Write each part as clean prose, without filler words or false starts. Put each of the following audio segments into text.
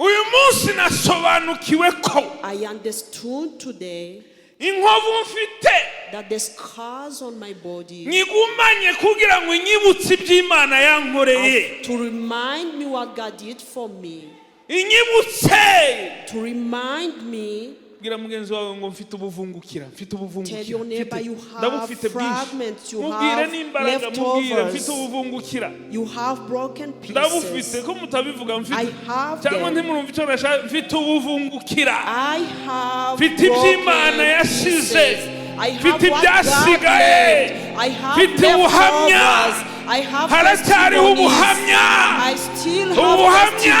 Uyu munsi nasobanukiwe ko I understood today inkovu mfite that the scars on my body nyigumanye kugira ngo inyibutse iby'Imana yankoreye. Are to remind me what God did for me. Inyibutse. To remind me. Bwira mugenzi wawe ngo mfite ubuvungukira, mfite ubuvungukira. Tell your neighbor Mfite- you have ndabufite bwinshi. Fragments, you Mubwire have n'imbaraga, mubwire mfite leftovers. Ubuvungukira. You have broken Ndabufite pieces. ko mutabivuga mfite I have cyangwa them. ntimurumva icyo nashaka mfite ubuvungukira. I have Mfite iby'Imana broken yashize. pieces. I have Mfite what God ibyasigaye. left. I have Mfite ubuhamya. leftovers. I have Haracyariho testimonies. ubuhamya. I still have Ubuhamya.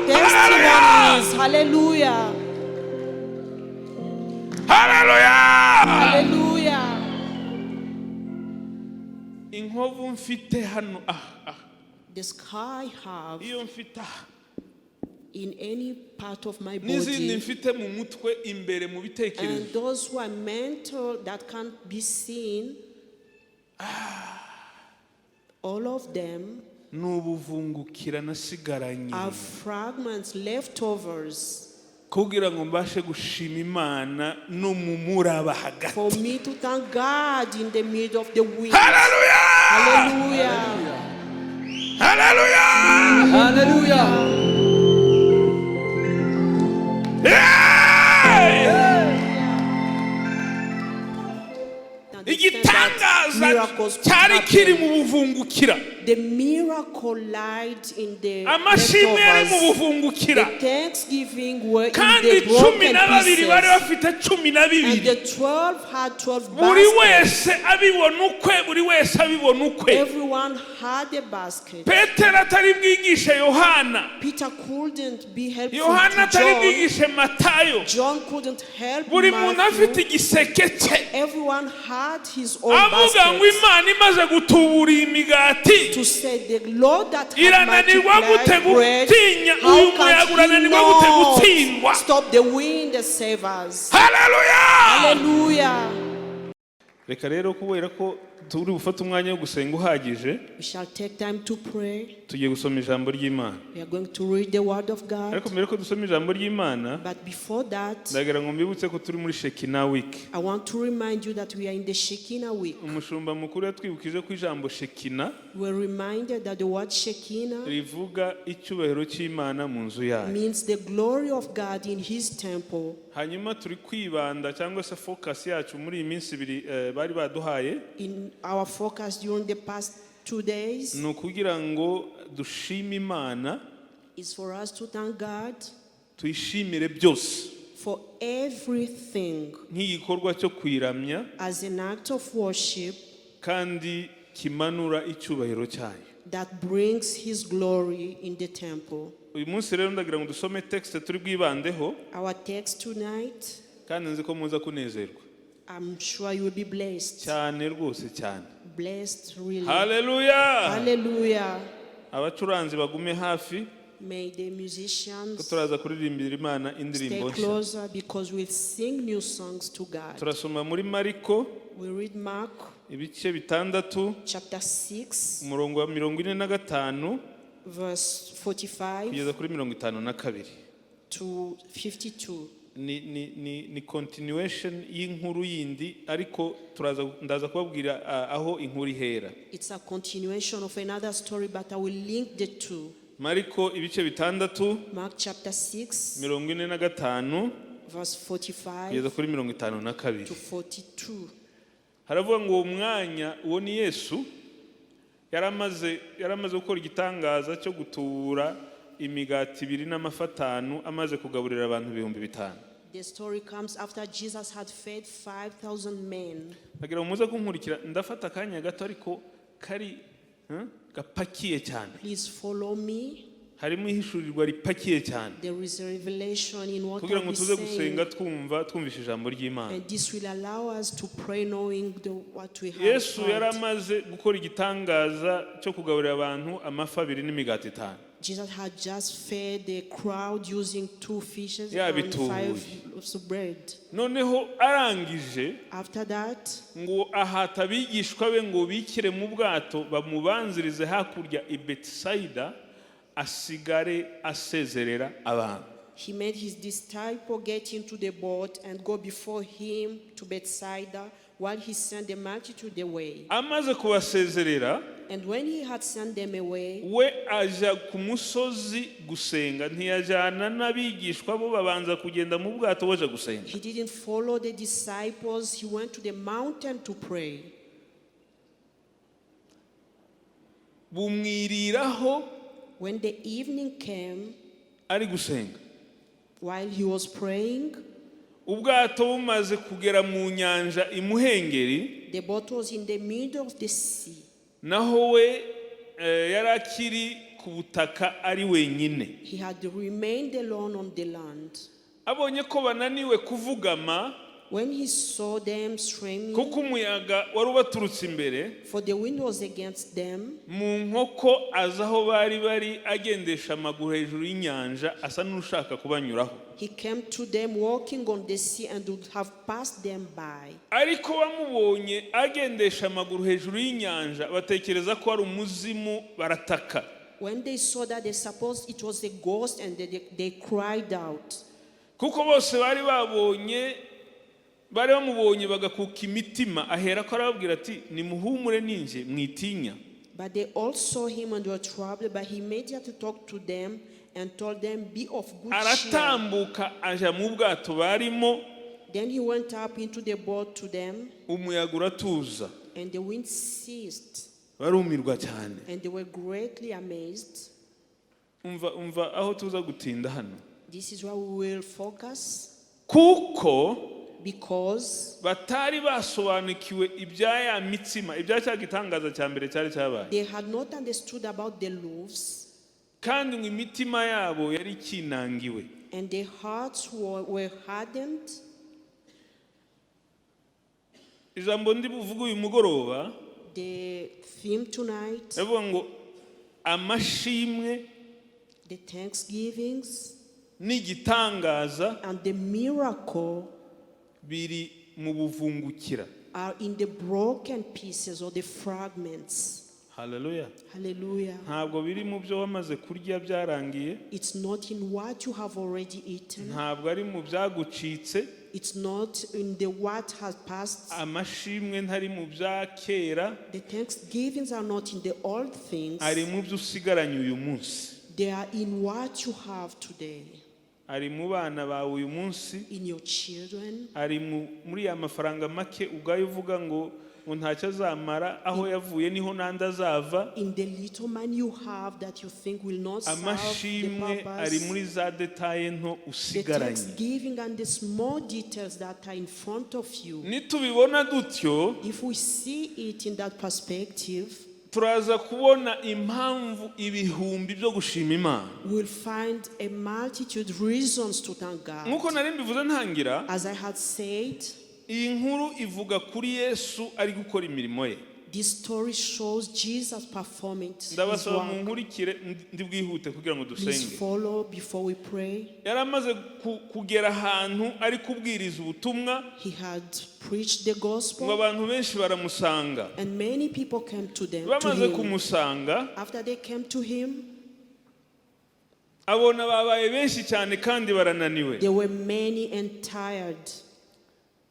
testimonies. Hallelujah. Testimonies. Hallelujah. Haleluya. Hallelujah. Inkovu mfite hano ah, ah. The scar I have Iyo mfite aha in any part of my n'izindi body mfite mu mutwe imbere mu bitekerezo and those who are mental that can't be seen, all of them ni ubuvungukira nasigaranye are fragments, leftovers, kugira ngo mbashe gushima Imana no mu muraba hagati. For me to thank God in the middle of the wind. Haleluya. Hallelujah. Haleluya. Hallelujah. Yeah! Understand that Igitangaza miracles could cyari kiri happen. Mu buvungukira. The miracle lied in the Amashimwe yari mu leftovers. buvungukira. The thanksgiving were in Kandi the cumi broken na babiri bari pieces. Bafite cumi na And bibiri. the 12 had 12 Buri baskets. Wese abibona ukwe, buri wese abibona ukwe. Everyone had a basket. Petero atari bwigishe Yohana, Peter couldn't be helpful Yohana to atari John. Bwigishe Matayo. John couldn't help Buri muntu afite Matthew. Igiseke cye. Everyone had his own Avuga ngo basket. Imana imaze gutubura iyi migati To say the Lord that had irananirwa gute multiplied bread, gutinya how uyu muyaga can he urananirwa gute gutsindwa? Not stop the wind and save us? Haleluya. Hallelujah. Reka rero kubera ko turi bufate umwanya wo gusenga uhagije, We shall take time to pray. Tugiye gusoma ijambo ry'Imana. We are going to read the word of God. Ariko mbere ko dusoma ijambo ry'Imana, But before that, ndagira ngo mbibutse ko turi muri Shekinah Week. I want to remind you that we are in the Shekinah week. Umushumba mukuru yatwibukije ko ijambo Shekinah We're reminded that the word Shekinah rivuga icyubahiro cy'Imana mu nzu yayo. Means the glory of God in his temple. Hanyuma turi kwibanda cyangwa se focus yacu muri iyi minsi ibiri eh, bari baduhaye In our focus during the past 2 days ni ukugira ngo dushime Imana, is for us to thank God tuyishimire byose for everything nk'igikorwa cyo kuyiramya as an act of worship kandi kimanura icyubahiro cyayo. That brings his glory in the temple. Uyu munsi rero ndagira ngo dusome texte turi bwibandeho. Our text tonight, Kandi nzi ko muza kunezerwa I'm sure you will be blessed. Cyane rwose cyane. Blessed, really. Haleluya. Hallelujah. Abacuranzi bagume hafi May the ko musicians turaza kuririmbira Imana stay indirimbo nshya. Closer because we'll sing new songs to God. Turasoma muri Mariko We read Mark ibice bitandatu chapter 6, umurongo wa mirongo ine na gatanu verse 45 kugeza kuri mirongo itanu na kabiri. To 52. Ni continuation y'inkuru yindi ariko turaza ndaza kubabwira ah, aho inkuru ihera. It's a continuation of another story, but I will link the two. Mariko ibice bitandatu Mark chapter 6, mirongo ine na gatanu verse 45 kugeza kuri mirongo itanu na kabiri. To 42. Haravuga ngo uwo mwanya uwo ni Yesu yari amaze gukora igitangaza cyo gutubura imigati ibiri n'amafi atanu amaze kugaburira abantu ibihumbi bitanu. The story comes after Jesus had fed 5,000 men. Ndagira ngo muze kunkurikira ndafata akanya gato ariko kari gapakiye cyane. Please follow me. Harimo ihishurirwa ripakiye cyane There is a revelation in what kugira I'll ngo be tuze gusenga saying. Twumva twumvishe ijambo ry'Imana. And this will allow us to pray knowing what we have Yesu yari heard. Amaze gukora igitangaza cyo kugaburira abantu amafi abiri n'imigati itanu. Jesus had just fed the crowd using two fishes and Yabitubuye. 5 loaves of bread. Noneho arangije After that, ngo ahata abigishwa be ngo bikire mu bwato bamubanzirize hakurya i Betisayida. Asigare asezerera abantu. He made his disciple get into the boat and go before him to Bethsaida while he sent the multitude away. Amaze kubasezerera, And when he had sent them away, we aja ku musozi gusenga, ntiyajyana n'abigishwa, bo babanza kugenda mu bwato baja gusenga. He didn't follow the disciples. He went to the mountain to pray. Bumwiriraho When the evening came, ari gusenga, while he was praying, ubwato bumaze kugera mu nyanja imuhengeri, the boat was in the middle of the sea. Naho we yari akiri ku butaka ari wenyine. He had remained alone on the land. Abonye ko bananiwe kuvugama, When he saw them streaming, kuko umuyaga wari ubaturutse imbere, for the wind was against them, mu nkoko aza aho bari bari agendesha amaguru hejuru y'inyanja, asa n'ushaka kubanyuraho. He came to them walking on the sea and would have passed them by. Ariko bamubonye agendesha amaguru hejuru y'inyanja, batekereza ko ari umuzimu, barataka. When they saw that, they supposed it was a ghost and they cried out. Kuko bose bari babonye bari bamubonye bagakuka imitima. Ahera ko arababwira ati: "Nimuhumure, ninjye, mwitinya." But they all saw him and were troubled. But he immediately talked to them and told them, "Be of good cheer." Aratambuka aja mu bwato barimo, Then he went up into the boat to them, umuyaga uratuza, and the wind ceased, barumirwa cyane. And they were greatly amazed. Umva, umva aho tuza gutinda hano. This is where we will focus Kuko because batari basobanukiwe ibya ya mitsima, ibya cya gitangaza cya mbere cyari cyabaye, they had not understood about the loaves, kandi ngo imitima yabo yari ikinangiwe. And their hearts were hardened. Ijambo ndi buvuge uyu mugoroba The theme tonight, ndavuga ngo amashimwe the thanksgivings, n'igitangaza and the miracle biri mu buvungukira. Are in the broken pieces or the fragments. Haleluya. Hallelujah. Ntabwo biri mu byo wamaze kurya byarangiye. It's not in what you have already eaten. Ntabwo ari mu byagucitse. It's not in the what has passed. Amashimwe ntari mu bya kera. The thanksgivings are not in the old things. Ari mu byo usigaranye uyu munsi. They are in what you have today. Ari mu bana bawe uyu munsi. In your children, Ari muri ya mafaranga make ubwayo uvuga ngo ntacyo azamara, aho yavuye niho n'andi azava. In the little money you have that you think will not serve the Amashimwe ari muri purpose. za détails nto The usigaranye. thanksgiving and the small details that are in front of you. Nitubibona dutyo, If we see it in that perspective, turaza kubona impamvu ibihumbi byo gushima Imana. We'll find a multitude reasons to thank God. Nk'uko nari mbivuze ntangira, As I had said, iyi nkuru ivuga kuri Yesu ari gukora imirimo ye. This story shows Jesus performing his Ndabasaba work. munkurikire, ndi bwihute kugira ngo Please dusenge. follow before we pray. Yari amaze kugera ahantu ari kubwiriza ubutumwa, He had preached the ngo gospel, abantu benshi baramusanga. And many people came to them. To Bamaze him. kumusanga, After they came to him, abona babaye benshi cyane kandi barananiwe. There were many and tired.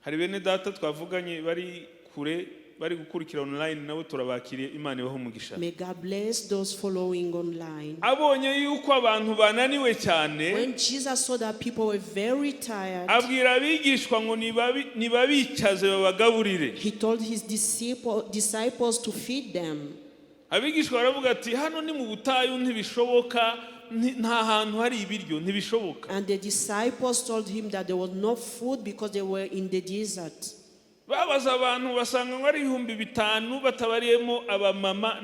Hari bene data twavuganye bari kure bari gukurikira online, nabo turabakiriye, Imana ibahe umugisha. May God bless those following online. Abonye yuko abantu bananiwe cyane, When Jesus saw that people were very tired, abwira abigishwa ngo nibabicaze babagaburire. He told his disciples to feed them. Abigishwa baravuga ati: "Hano ni mu butayu, ntibishoboka, nta hantu hari ibiryo, ntibishoboka." And the disciples told him that there was no food because they were in the desert. Babaza abantu basanga ngo ari 5000 batabariyemo abamama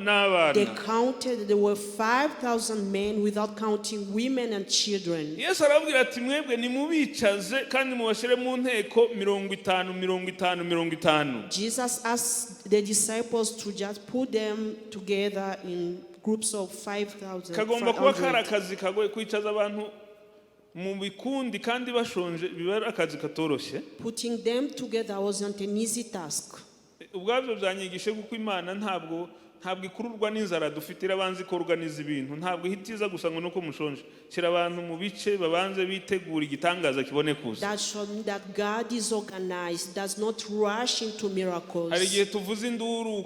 They n'abana. counted, there were 5,000 men without counting women and children. Yesu arababwira ati: "Mwebwe nimubicaze kandi mubashyire mu nteko 50, 50, 50." Jesus asked the disciples to just put them together in groups of 5,000. Kagomba kuba kari 500. akazi kagoye kwicaza abantu mu bikundi kandi bashonje, biba ari akazi katoroshye. Putting them together wasn't an easy task. Ubwabyo byanyigishe kuko Imana ntabwo Ntabwo ikururwa n'inzara dufite, irabanza ikoruganiza ibintu. Ntabwo ihita iza gusa ngo nuko mushonje. Shyira abantu mu bice, babanze bitegura igitangaza kibone kuza. That showed me that God is organized, does not rush into miracles. Hari igihe tuvuza induru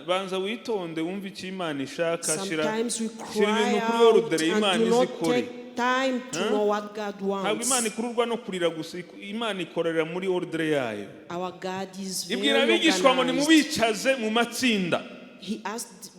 banza witonde wumve icyo Imana ishaka. Shyira Sometimes we shyira cry ibintu kuri out ordre, Imana and do not izikore. take time to know what God Ntabwo wants. Imana ikururwa no kurira gusa, Imana ikorera muri ordre yayo. Our God is Ibwira very abigishwa ngo organized. nimubicaze mu matsinda.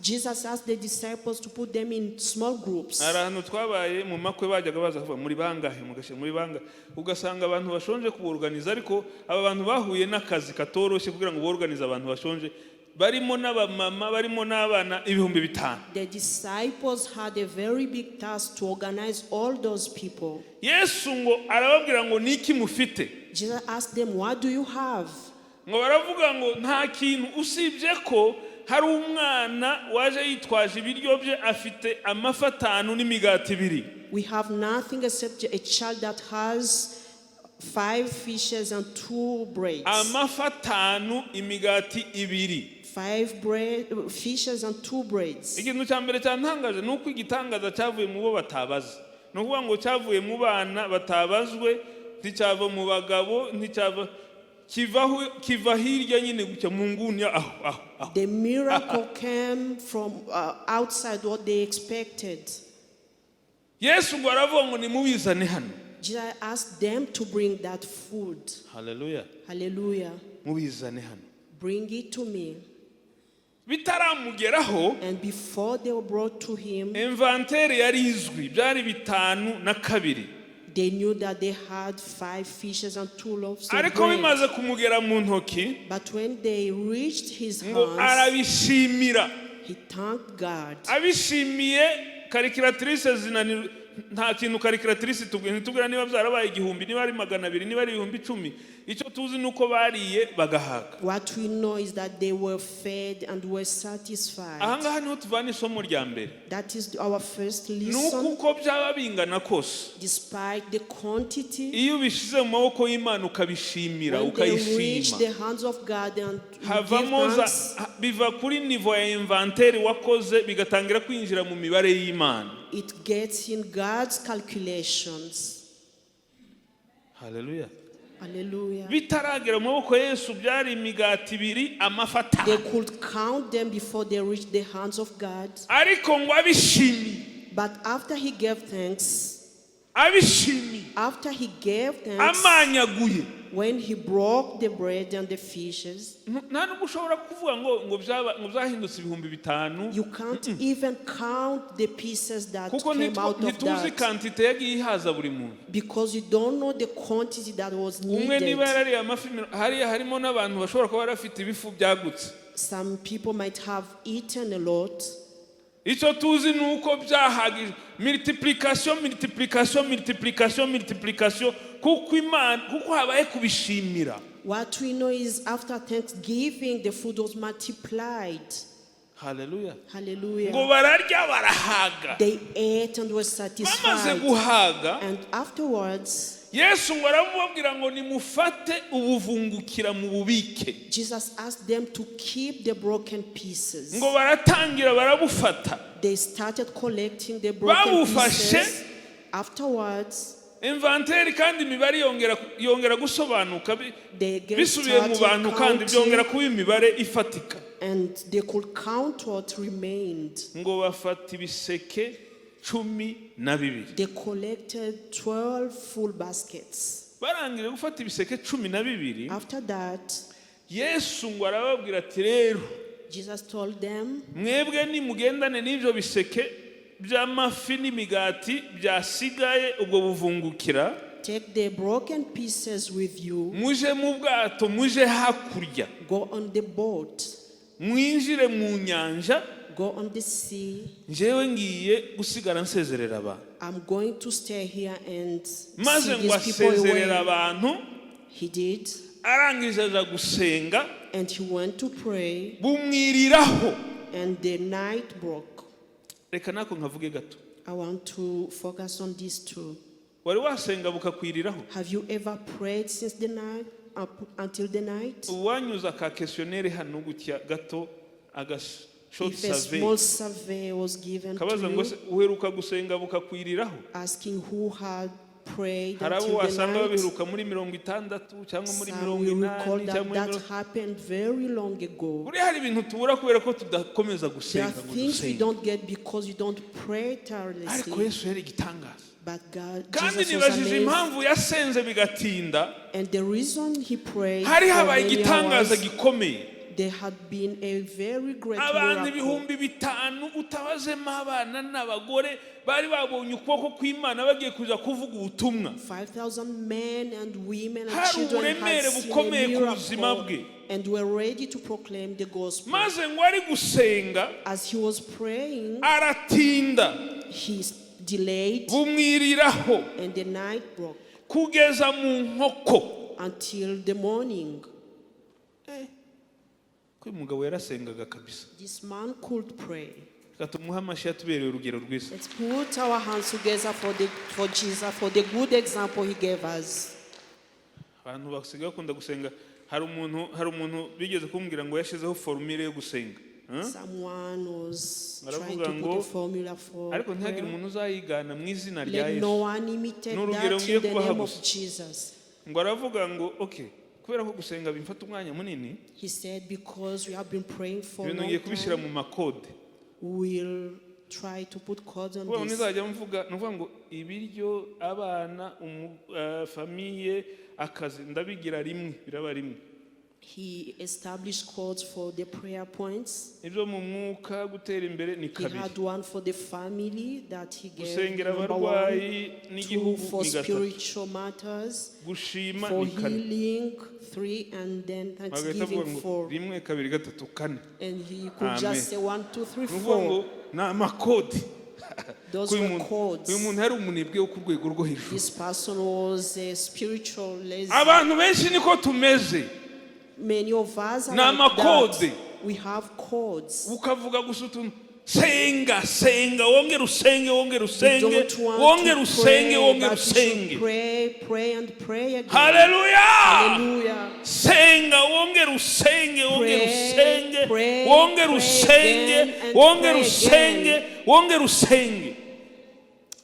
Jesus asked the disciples to put them in small groups. Hari ahantu twabaye mu makwe, bajyaga baza kuvuga muri bangahe, mugashyira muri bangahe, ugasanga abantu bashonje kuboruganiza. Ariko aba bantu bahuye n'akazi katoroshye kugira ngo boruganize abantu bashonje, barimo n'abamama, barimo n'abana, 5000. The disciples had a very big task to organize all those people. Yesu ngo arababwira ngo niki mufite? Jesus asked them, "What do you have?" Ngo baravuga ngo nta kintu, usibye ko hari umwana waje yitwaje ibiryo bye, afite amafi atanu n'imigati ibiri. We have nothing except a child that has five fishes and two breads. Amafi atanu, imigati ibiri. Five fishes and two breads. Ikintu cya mbere cyantangaje ni uko igitangaza cyavuye mu bo batabaza. Ni ukuvuga ngo cyavuye mu bana batabazwe, nticyava mu bagabo, nticyava kivaho, kiva hirya nyine gutya mu nguni aho aho aho. The miracle came from outside what they expected. Yesu ngo aravuga ngo nimubizane hano. Jesus asked them to bring that food. Haleluya. Hallelujah. Mubizane hano. Bring it to me. Bitaramugeraho, And before they were brought to him, inventaire yari izwi, byari bitanu na kabiri. They knew that they had five fishes and two loaves of Ariko bread. bimaze kumugera mu ntoki, But when they reached his ngo hands, arabishimira. He thanked God. Abishimiye, calculatrice zinanirwa. Nta kintu calculatrice tubwira, ntitubwira niba byarabaye 1000, niba ari 200, niba ari 10,000. Icyo tuzi ni uko bariye bagahaga. What we know is that they were fed and were satisfied. Aha ngaha niho tuvana isomo rya mbere. That is our first Ni uko lesson. uko byaba bingana kose, Despite the quantity, iyo ubishyize mu maboko y'Imana ukabishimira, when they reach ukayishima, the hands of God and you give havamo za thanks, biva kuri niveau ya inventaire wakoze, bigatangira kwinjira mu mibare y'Imana. It gets in God's calculations. Haleluya. Hallelujah. Bitaragera mu maboko ya Yesu byari imigati ibiri, amafi They atanu. Could count them before they reached the hands of God. Ariko ngo abishimiye, But after he gave thanks, abishimiye, after he gave thanks, amanyaguye, when he broke the bread and the fishes, nta nubwo ushobora kuvuga ngo byaba ngo byahindutse 5000. You can't even count the pieces that Kuko came out of ntituzi that. Quantité yagiye ihaza buri muntu. Because you don't know the quantity that was Umwe niba needed. yarariye amafi hariya harimo n'abantu bashobora kuba bari ibifu byagutse. Some people might have eaten a lot. Icyo tuzi ni uko byahagije, multiplication, multiplication, multiplication, multiplication, kuko Imana, kuko habaye kubishimira. What we know is after thanksgiving, the food was multiplied. Haleluya. Hallelujah. Ngo bararya barahaga. They ate and were Bamaze satisfied. guhaga, And afterwards, Yesu ngo aramubabwira ngo nimufate ubuvungukira mu bubike. Jesus asked them to keep the broken pieces. Ngo baratangira barabufata. They started collecting the broken Babufashe. Pieces. Afterwards, Inventaire kandi imibare yongera gusobanuka they get bisubiye mu started bantu kandi byongera counting, kuba imibare ifatika. And they could count what remained. Ngo bafata ibiseke 12. They collected 12 full baskets. Barangije gufata ibiseke 12, After that, Yesu ngo arababwira ati rero, Jesus told them, mwebwe nimugendane n'ibyo biseke by'amafi n'imigati byasigaye, ubwo buvungukira, "Take the broken pieces with you, muje mu bwato, muje hakurya, go on the boat, mwinjire mu nyanja, go on the sea. njyewe ngiye gusigara nsezerera abantu." I'm going to stay here and Maze see ngo these people asezerera away." abantu, He did, arangije aja gusenga, and he went to pray, bumwiriraho. And the night broke. Reka nako nkavuge gato. I want to focus on these two. Wari wasenga bukakwiriraho? Have you ever prayed since the night up until the night? Uwanyuza ka questionnaire hano gutya gato, Short If a survey, small survey was given to kabaza ngo you, se uheruka gusenga bukakwiriraho, asking who had prayed hari abo until the wasanga night, babiheruka muri 60 cyangwa muri some mirongo will inani recall cyangwa that muri that mirongo. happened very long ago. Buriya hari ibintu tubura kubera ko tudakomeza There are gusenga ngo things we dusenge. don't get because you don't pray Ariko tirelessly. Yesu yari igitangaza. But God, Kandi Jesus was nibajije amazed. impamvu yasenze bigatinda. And the reason he prayed Hari for habaye many igitangaza hours, gikomeye. there had been a very great Abantu miracle. 5000 utabazemo abana n'abagore bari babonye ukuboko kw'Imana bagiye kuza kuvuga ubutumwa. 5,000 men and women and Hari children had uburemere seen a bukomeye ku buzima miracle bwe. and were ready to proclaim the gospel. Maze ngo ari gusenga, As he was praying, aratinda, he delayed bumwiriraho and the night broke kugeza mu nkoko. Until the morning. Ko uyu mugabo yarasengaga kabisa. This man could pray. Reka tumuhe amashyi, yatubereye urugero rwiza. Let's put our hands together for Jesus, for the good example he gave us. Abantu basigaye bakunda gusenga. Hari umuntu bigeze kumbwira ngo yashyizeho formule yo gusenga. Huh? Someone was trying Baravuga to put ngo, a formula for ariko ntihagire prayer. umuntu uzayigana mu izina rya Let no Yesu. one imitate Ni urugero that ngiye in the kubaha name of gusa. Jesus. Ngo aravuga ngo okay, kubera ko gusenga bimfata umwanya munini, He said, because we have been praying for a ibintu long ngiye kubishyira time, mu makode. we'll try to put codes on Kuvuga ngo this. nizajya mvuga ni ukuvuga ngo ibiryo, abana, famille, akazi, ndabigira rimwe, biraba rimwe. He established codes for the prayer points. Ibyo mu mwuka, gutera imbere, ni He kabiri. had one for the family that he gave, Gusengera number one. abarwayi Two n'igihugu for ni gatatu. spiritual matters, Gushima for ni kane. healing, three, and then Bagahita thanksgiving, bavuga ngo four. rimwe, kabiri, gatatu, kane. And he could Amen. just say one, two, three, Ni ukuvuga ngo four. ni amakode. Those Uyu were muntu codes. uyu muntu yari umunebwe wo ku rwego rwo hejuru. This person was a spiritual lazy. Abantu benshi niko tumeze. Many of us are Ni like amakode. that. We have codes. Ukavuga gusa utuntu, senga, senga, wongere usenge, wongere We usenge, don't want wongere to usenge, pray, wongere but we should usenge. pray, pray and pray again. Haleluya! Hallelujah. Senga, wongere usenge, wongere Pray, usenge, pray, wongere pray usenge, again and wongere pray usenge, again. wongere usenge.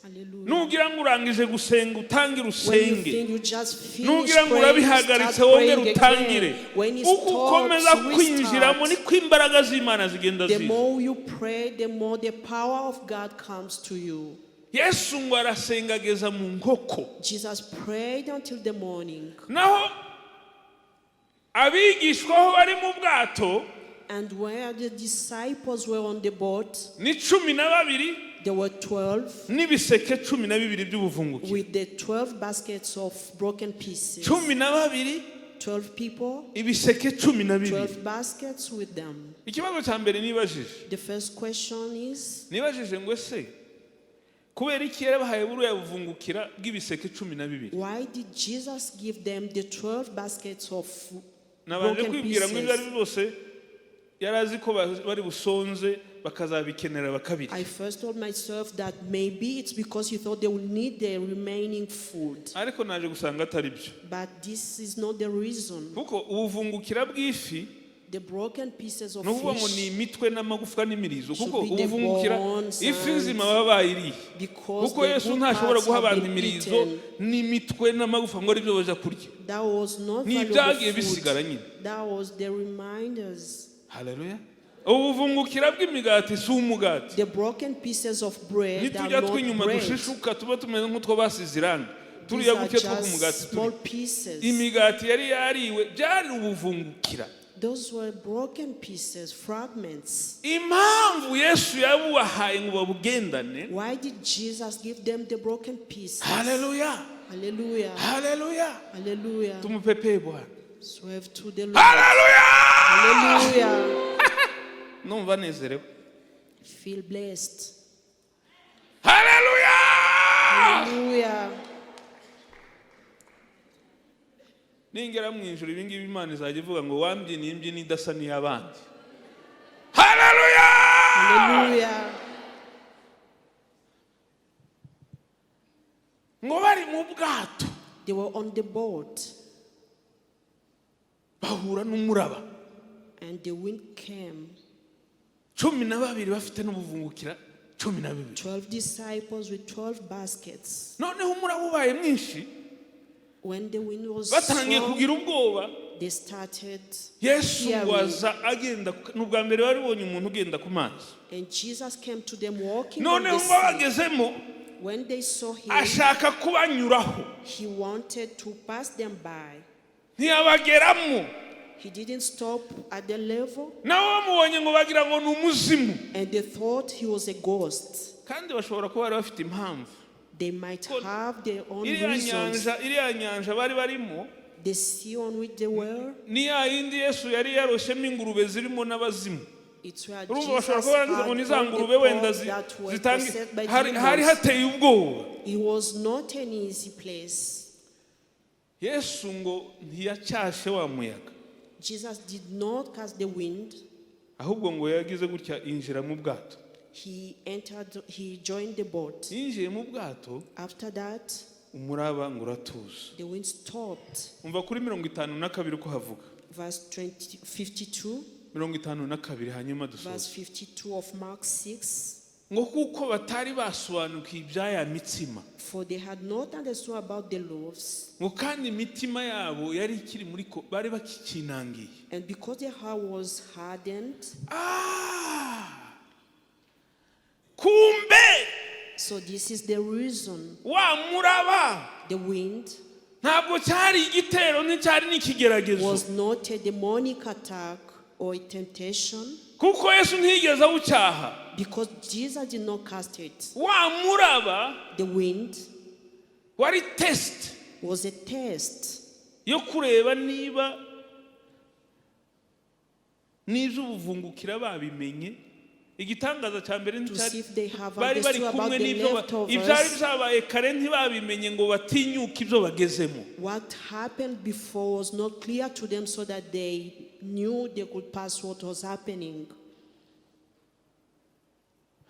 Hallelujah. Nugira ngo urangije gusenga, utangire When you usenge. think you just finish Nugira ngo praying, urabihagaritse, start wongere praying utangire. again. When it Uko ukomeza stops, kwinjiramo restart. niko imbaraga z'Imana zigenda The ziza. more you pray, the more the power of God comes to you. Yesu ngo arasenga ageza mu nkoko. Jesus prayed until the morning. Naho abigishwa aho bari mu bwato, And where the disciples were on the boat, ni 12 there were 12 n'ibiseke 12 by'ubuvungukira. With the 12 baskets of broken pieces. 12, 12 people, ibiseke 12. 12 baskets with them. Ikibazo cya mbere nibajije, The first question is, nibajije ngo ese kubera iki yarabahaye buriya buvungukira bw'ibiseke 12? why did Jesus give them the 12 baskets of Nabanje broken kwibwira ngo ibyo ari pieces? byo byose yari azi ko bari busonze bakazabikenera bakabirya. I first told myself that maybe it's because he thought they would need the remaining food. Ariko naje gusanga atari byo. But this is not the reason. Kuko ubuvungukira bw'ifi, The broken pieces of ni ukuvuga ngo ni fish, imitwe n'amagufwa n'imirizo, should kuko be the ubuvungukira bones ifi and nzima baba bayiriye, because kuko the Yesu good ntashobora parts guha have abantu been imirizo eaten. n'imitwe n'amagufa ngo aribyo baja kurya. That was not Ni valuable ibyagiye bisigara food. nyine. That was the reminders. Haleluya! Ubuvungukira bw'imigati si umugati. The broken pieces of bread are Nitujya not tw'inyuma bread. dushishuka tuba tumeze nk'utwo basize irangi, These turiya are guke two ku mugati just small turi pieces. imigati yari yariwe, byari ubuvungukira. Those were broken pieces, fragments. Impamvu Yesu yabubahaye ngo babugendane. Why did Jesus give them the broken pieces? Haleluya! Hallelujah. Haleluya! Hallelujah. Tumupepeye Bwana. Swerve to the Lord. Haleluya! Hallelujah. Numva nezerewe. Feel blessed. Haleluya! Hallelujah. Ningera mu ijuru, ibi ngibi Imana izajya ivuga ngo wambyiniye imbyino idasa n'iy'abandi. Haleluya! Hallelujah. Ngo bari mu bwato, They were on the boat bahura n'umuraba. And the wind came. 12 bafite n'ubuvungukira 12. 12 disciples with 12 baskets. Noneho umuraba ubaye mwinshi, When the wind was batangiye strong, kugira ubwoba, they started Yesu fearing. ngo aza agenda. Ni ubwa mbere bari babonye umuntu ugenda ku mazi. And Jesus came to them walking on Noneho the ngo sea. abagezemo, When they saw him, ashaka kubanyuraho, he wanted to pass them by. ntiyabageramo. He didn't stop at the level, Nabo bamubonye ngo bagira ngo ni umuzimu. And they thought he was a ghost. Kandi bashobora kuba bari bafite impamvu. They might have their own Iriya reasons. nyanja, iriya nyanja bari barimo, The sea on which they were, ni ya yindi Yesu yari yaroshyemo ingurube zirimo n'abazimu. it's where Urumva, Jesus bashobora kuba baragize ngo had ni za all the ngurube wenda pork that were zitange. possessed by Hari demons. hateye ubwoba. It was not an easy place. Yesu ngo ntiyacyashe wa muyaga, Jesus did not cast the wind. Ahubwo ngo yagize gutya yinjira mu bwato. He entered, he joined the boat. Yinjiye mu bwato, After that, umuraba ngo uratuza. the wind stopped. Umva kuri 52 uko havuga. Verse 20, 52, 52, hanyuma dusoza. Verse 52 of Mark 6. Ngo kuko batari basobanukiwe iby'aya mitsima, For they had not understood about the loaves, ngo kandi imitima yabo yari ikiri muri ko bari bakikinangiye. And because their heart was hardened. Ah! Kumbe So this is the reason wa muraba the wind ntabwo cyari igitero, nticyari n'ikigeragezo, was not a demonic attack or a temptation, kuko Yesu ntiyigeze awucyaha. Because Jesus did not cast it. Wa muraba The wind wari test was a test yo kureba niba n'iby'ubuvungukira babimenye. Igitangaza cya mbere to nticyari see if they have bari bari understood about kumwe the n'ibyo ibyari leftovers. byabaye kare ntibabimenye ngo batinyuke ibyo bagezemo. What happened before was not clear to them so that they knew they could pass what was happening.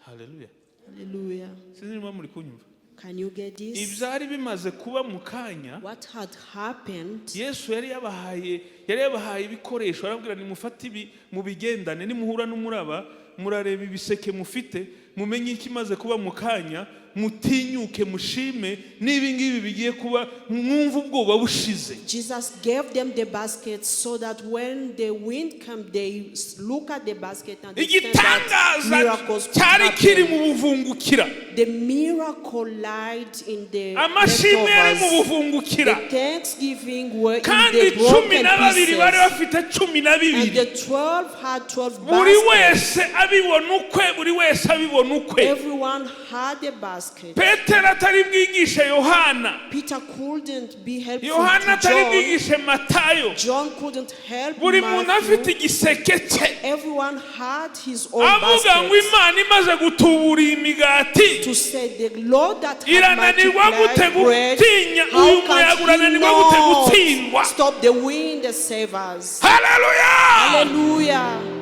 Haleluya. Hallelujah. Sinzi niba muri kunyumva. Can you get this? Ibyari bimaze kuba mu kanya, What had happened? Yesu yari yabahaye ibikoresho, arababwira nimufate ibi mubigendane, nimuhura n'umuraba murareba ibiseke mufite, mumenye ikimaze kuba mu kanya, mutinyuke mushime n'ibi ngibi bigiye kuba, mwumve ubwoba bushize. Jesus gave them the basket so that when the wind came, they look at the basket and understand that Igitangaza miracles could cyari kiri happen. mu buvungukira. The miracle lied in the Amashimwe yari mu leftovers. buvungukira. The thanksgiving were in Kandi the cumi broken na babiri bari pieces. bafite cumi na And bibiri, the 12 had 12 buri baskets. wese abibona ukwe, buri wese abibona ukwe. Everyone had a basket. Petero atari bwigishe Yohana, Peter couldn't be helpful Yohana to atari John. bwigishe Matayo, John couldn't help buri muntu afite Matthew. igiseke cye, Everyone had his own avuga ngo basket. Imana imaze gutubura iyi migati, To say the Lord that had irananirwa gute multiplied bread, gutinya how uyu muyaga? can he Urananirwa gute gutsindwa? not stop the wind and save us? Haleluya. Hallelujah.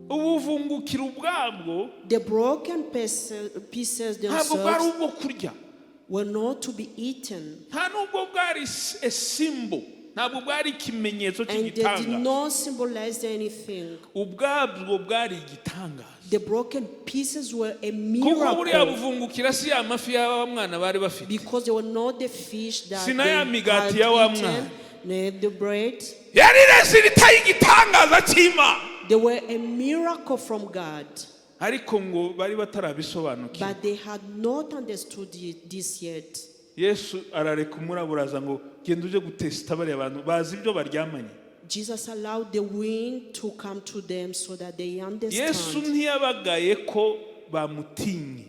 Ubuvungukira ubwabwo The broken pieces ntabwo bwari themselves ubwo kurya, were not to be eaten, nta nubwo bwari a symbol, ntabwo bwari ikimenyetso and they did cy'igitangaza. Not symbolize anything. Ubwabwo bwari igitangaza, The broken pieces were a kuko buriya miracle buvungukira si ya mafi y'aba mwana bari bafite, because they were not the fish that Si na they ya had migati ya wa eaten, mwana. nor the bread. Yari résultat y'igitangaza cy'Imana. They were a miracle from God, Ariko ngo bari batarabisobanukiwe. But they had not understood this yet. Yesu arareka umuraba uraza ngo genda uje gutesita bariya bantu bazi ibyo baryamanye. Jesus allowed the wind to come to them so that they Yesu understand. ntiyabagaye ko bamutinye.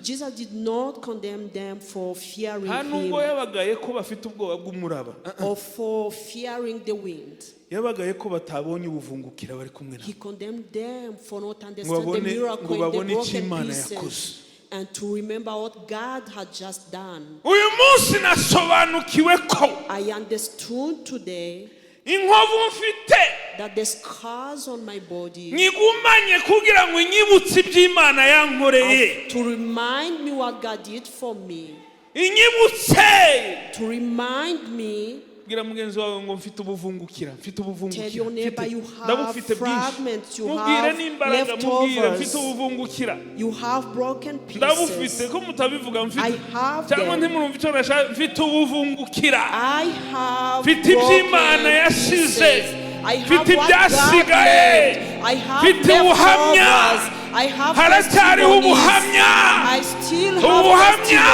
Jesus did not condemn them for fearing Nta him nubwo yabagaye ko bafite ubwoba bw'umuraba. Or for fearing the wind. Yabagaye ko batabonye ubuvungukira bari kumwe nabo, He condemned them for not understanding the ngo miracle in the babone icyo broken Imana pieces yakoze. And to remember what God had just done. Uyu munsi nasobanukiwe ko I understood today inkovu mfite that the scars on my body nyigumanye kugira ngo inyibutse iby'Imana yankoreye, are to remind me what God did for me, inyibutse. To remind me. Bwira mugenzi wawe ngo mfite ubuvungukira, mfite ubuvungukira. Tell your neighbor Mfite- you have ndabufite bwinshi. fragments, you Mubwire have n'imbaraga, mubwire mfite leftovers. ubuvungukira. You have broken Ndabufite pieces. ko mutabivuga mfite I have cyangwa them. ntimurumva icyo nashaka, mfite ubuvungukira. I have Mfite iby'Imana broken yashize. pieces. I have Mfite what God ibyasigaye. left. I have Mfite ubuhamya. leftovers. I have Haracyariho testimonies. ubuhamya. I still have Ubuhamya.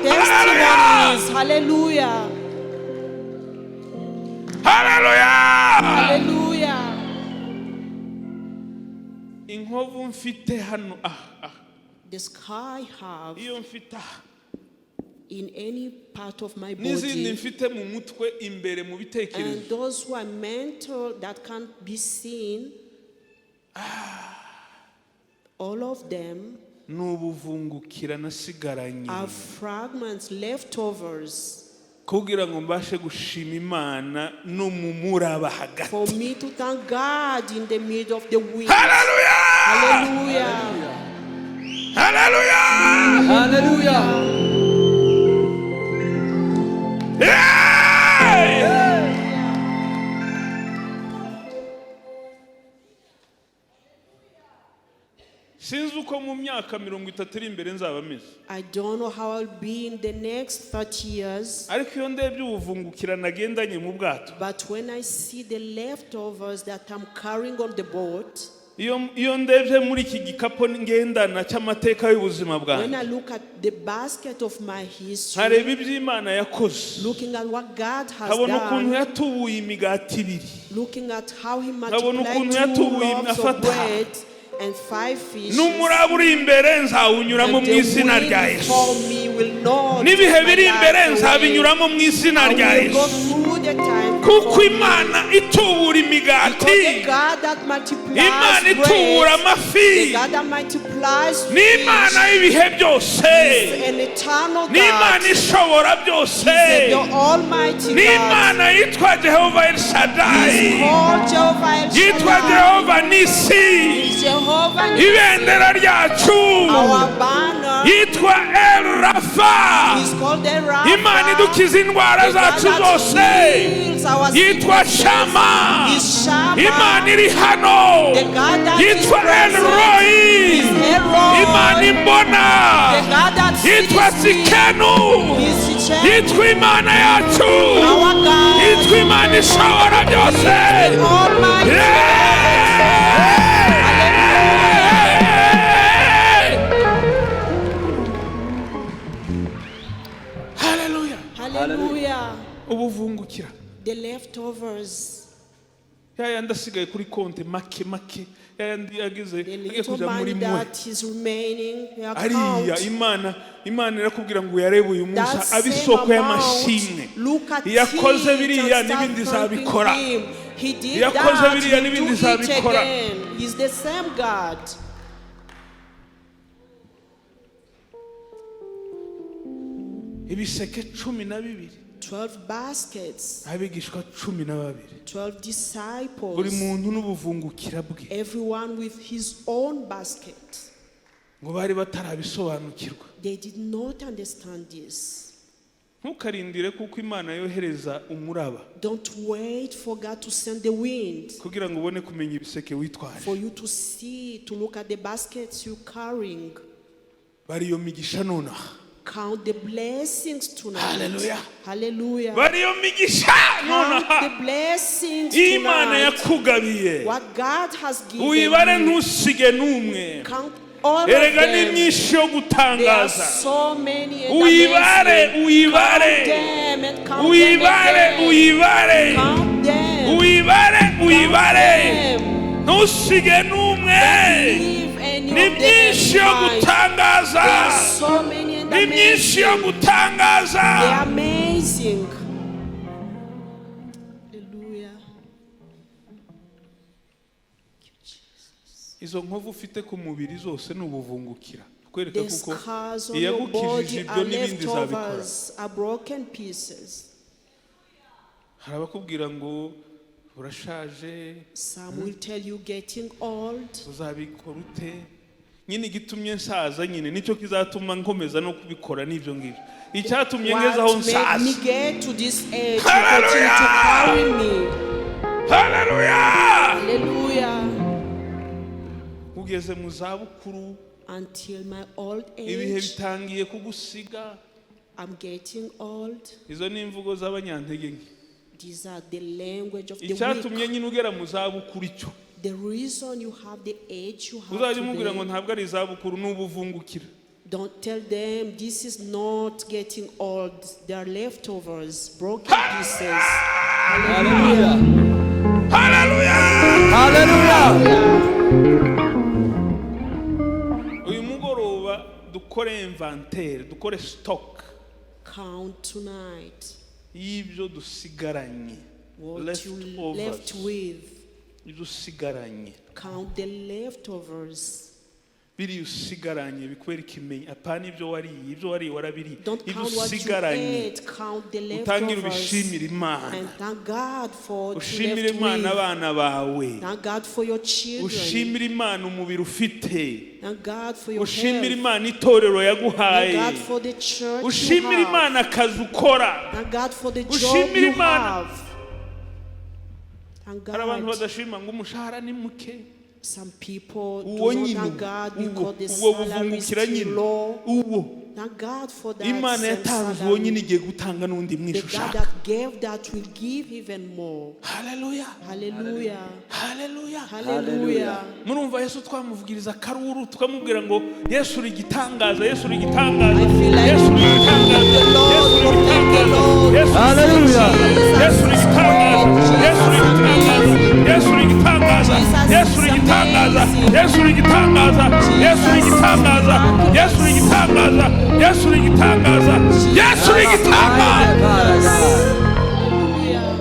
testimonies. Hallelujah. Testimonies. Hallelujah. Haleluya. Hallelujah. Inkovu mfite hano aha aha, The scar I have iyo mfite aha in any part of my n'izindi body mfite mu mutwe imbere mu bitekerezo, and those who are mental that can't be seen, all of them ni ubuvungukira nasigaranye are fragments, leftovers, kugira ngo mbashe gushima Imana no mu muraba hagati. For me to thank God in the middle of the wind. Haleluya. Hallelujah. Haleluya. Hallelujah. Yeah! Sinzi uko mu myaka 30 iri imbere nzaba meze, I don't know how I'll be in the next 30 years, ariko iyo ndebye ubuvungukira nagendanye mu bwato, but when I see the leftovers that I'm carrying on the boat, iyo iyo ndebye muri iki gikapu ngendana cy'amateka y'ubuzima when bwanjye, I look at the basket of my history, nkareba iby'Imana yakoze, looking at what God has nkabona ukuntu done, yatubuye imigati ibiri, looking at how He nkabona multiplied ukuntu two yatubuye loaves of afata. bread and five fishes, N'umuraba uri imbere nzawunyuramo and mu the izina wind rya Yesu. before me will not N'ibihe take my biri imbere life away. nzabinyuramo mu izina I rya will go Yesu, through the time kuko before me. Imana itubura imigati, Because the God that multiplies Imana itubura bread, amafi, the God that multiplies ni Imana fish, y'ibihe byose, is an eternal ni Imana God. ishobora byose, He's the Almighty ni God. Imana yitwa Jehova El He's Shaddai, called Jehovah El yitwa Shaddai. Jehova Nisi, He's Jehovah Nissi, ibendera ryacu our banner. yitwa El Rafa, He's called the Rapha, Imana idukiza indwara the God zacu that zose, heals our yitwa sicknesses. Shama, He's Shammah, Imana iri hano, the God that is yitwa El present. Roi, He's El Roi, Imana imbona, the God that yitwa sees me. Sikenu, He's Sichem, yitwa Imana yacu, our God, yitwa Imana ishobora byose. the Almighty. Haleluya. Hallelujah. Ubuvungukira, The leftovers, yayandi asigaye kuri konti make make, yayandi yagize the agiye little kuja money muri mwe, that is remaining, the ariya account, Imana, Imana irakubwira ngo uyarebe uyu munsi that abe same isoko amount, y'amashimwe. look at Yakoze it biriya and start n'ibindi thanking izabikora. him. He did Yakoze that, biriya he'll n'ibindi do it izabikora. again. He's the same God. Ibiseke 12, 12 baskets, abigishwa 12, 12 buri disciples, muntu n'ubuvungukira bwe, everyone with his own basket. Ngo bari batarabisobanukirwa. They did not understand this. Ntukarindire kuko Imana yohereza umuraba Don't wait for God to send the wind kugira ngo ubone kumenya ibiseke witwaje. For you to see, to look at the baskets you're carrying. Bari iyo migisha nonaha. Count the blessings tonight. Hallelujah. Hallelujah. Bari iyo migisha Count nonaha the blessings Imana tonight. yakugabiye, What God has given uyibare, you. ntusige n'umwe. Count all of Erega ni them. myinshi yo There are gutangaza. so many and Uyibare, amazing. uyibare. Count them and count them Uyibare, again. uyibare, Count them. uyibare, uyibare, Count them. ntusige n'umwe. Leave any Ni of them myinshi yo behind. gutangaza. There are so many and Ni myinshi yo amazing. gutangaza. They are amazing. Hallelujah. Thank you, Jesus. Izo nkovu ufite ku mubiri zose ni ubuvungukira kwereka The kuko scars on your iyagukijije body ibyo are n'ibindi izabikora. leftovers, are broken pieces. Hari abakubwira ngo urashaje, Some will tell you getting old. uzabikora ute nyine? Igitumye nsaza nyine nicyo kizatuma nkomeza no kubikora n'ibyo ngibyo. Icyatumye ngeze aho What made me nsaza. get to this age, you continue to carry me. Haleluya! Hallelujah. Ugeze mu zabukuru, Until my old ibihe age, bitangiye kugusiga. I'm getting old. Izo ni imvugo z'abanyantege nke. These are the language of the Icyatumye weak. nyine ugera mu zabukuru, icyo The reason you have the age you have uzajya umubwira ngo today, ntabwo ari izabukuru, ni ubuvungukira. don't tell them this is not getting old. They are leftovers, broken pieces. Hallelujah. Haleluya! Hallelujah. Uyu mugoroba dukore inventaire, dukore stock Count tonight y'ibyo dusigaranye. what you Leftovers. left with. Ibyo usigaranye. Count the leftovers. Biriya usigaranye bikwereka ikimenyi, apana ibyo wariye. Ibyo wariye warabiriye. Don't Ibyo count what you usigaranye, ate. Count the utangire leftovers. ubishimire Imana. And thank God for what you Ushimire left Imana with. abana bawe. Thank God for your children. Ushimire Imana umubiri ufite. Thank God for your Ushimire health. Imana itorero Thank yaguhaye. God for the church you Ushimire have. Imana akazi ukora. Thank God for the job Ushimire you Imana. have. Thank Hari abantu God. badashima ngo umushahara ni muke. Some people do Uwo not nyine, thank God uwo because the ubwo salary is buvungukira too nyine, low. uwo Thank God for that Imana same yatanze, uwo nyine salary. igiye gutanga n'undi mwinshi The God ushaka. that gave that will give even more. Haleluya! Hallelujah. Haleluya! Hallelujah. Murumva Yesu twamuvugiriza akaruru, tukamubwira ngo Yesu uri igitangaza, Yesu uri igitangaza, I feel like Yesu uri igitangaza, the Lord, Yesu uri thank the igitangaza, Lord. Yesu uri Hallelujah. Yesu uri igitangaza, Yesu uri igitangaza, Yesu uri igitangaza, Yesu uri igitangaza, Yesu uri igitangaza, Yesu uri igitangaza, Yesu uri igitangaza, Yesu uri igitangaza, Yesu uri igitangaza. Hallelujah.